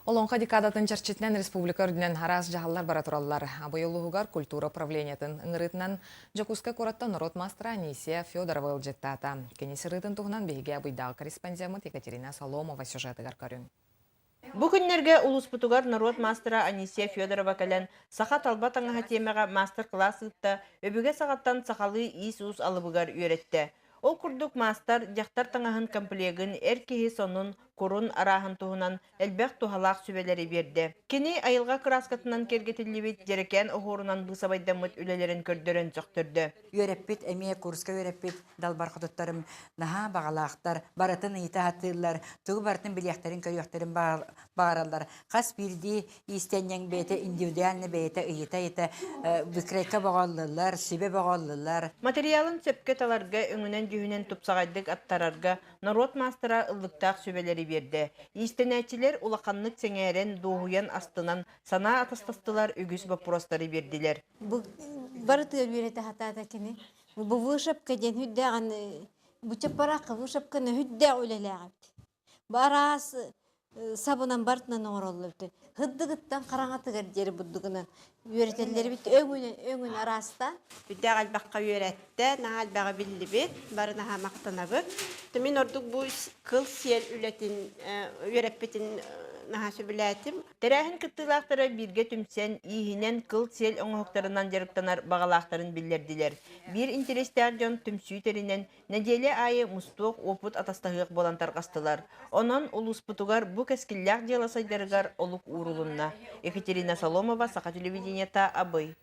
Олоҥхо декадатын чэрчитинэн республика үрдүнэн араас дьаһаллар бара тураллар. Абый улууһугар культура управлениетын ыҥырыытынан Дьокуускай куораттан норуот маастара Анисия Федорова ыалдьыттаата. Кини сырыытын туһунан биһиги Абыйдааҕы корреспондеммыт Екатерина Соломова сюжетыгар көрүҥ. Бу күннэргэ улууспутугар норуот маастара Анисия Федорова кэлэн, саха талба таҥаһа тиэмэҕэ маастар-кылаас ыытта, өбүгэ саҕаттан сахалыы иис-уус алыбыгар үөрэттэ. Ол курдук маастар дьахтар таҥаһын комплегын, эр киһи сонун, курун арааһын туһунан элбэх туһалаах сүбэлэри биэрдэ. Кини айылҕа кырааскатынан киэргэтиллибит дьэрэкээн оһуорунан быысабайдаммыт үлэлэрин көрдөрөн сөхтөрдө. Үөрэппит, эмиэ курска үөрэппит далбар хотуттарым наһаа баҕалаахтар, барытын ыйыта сатыыллар, тугу барытын билиэхтэрин-көрүөхтэрин баҕараллар. Хас биирдии иистэнньэҥ бэйэтэ индивидуально бэйэтэ ыйыта-ыйыта выкройка боҕоллулар, сүбэ боҕоллулар. Материалын сөпкө таларга, өҥүнэн-дьүһүнэн тупсаҕайдык аттарарга норуот маастара ыллыктаах сүбэлэри биэрдэ. Иистэнээччилэр улаханнык сэҥээрэн, дуоһуйан, астынан, санаа атастастылар, үгүс боппуруостары биэрдилэр. Бу барытыгар үөрэтэ сатаата кини. Бу вышивка диэн үрдээҕин бу чаппараахха вышивканы үрдээх үлэлээх эбит. Бу араас сабынан барытынан оҥороллор эбит. Һырдыгыттан хараҥатыгар диэри бурдугунан үөрэтэллэр эбит өҥүнэн өҥүн араастаан. Үрдээх элбэххэ үөрэттэ, наһаа элбэҕи биллибит, бары наһаа махтанабыт. Мин ордук бу кыл сиэл үлэтин үөрэппитин наһаа сөбүлээтим. Тэрээһин кыттыылаахтара бииргэ түмсэн, ииһинэн, кыл-сиэл оҥоһуктарынан дьарыктанар баҕалаахтарын биллэрдилэр. Биир интэриэстээх дьон түмсүү тэринэн, нэдиэлэ аайы мустуох, уопут атастаһыах буолан тарҕастылар. Онон улууспутугар бу кэскиллээх дьыала сайдарыгар олук уурулунна. Екатерина Соломова, Саха телевидениета, Абый.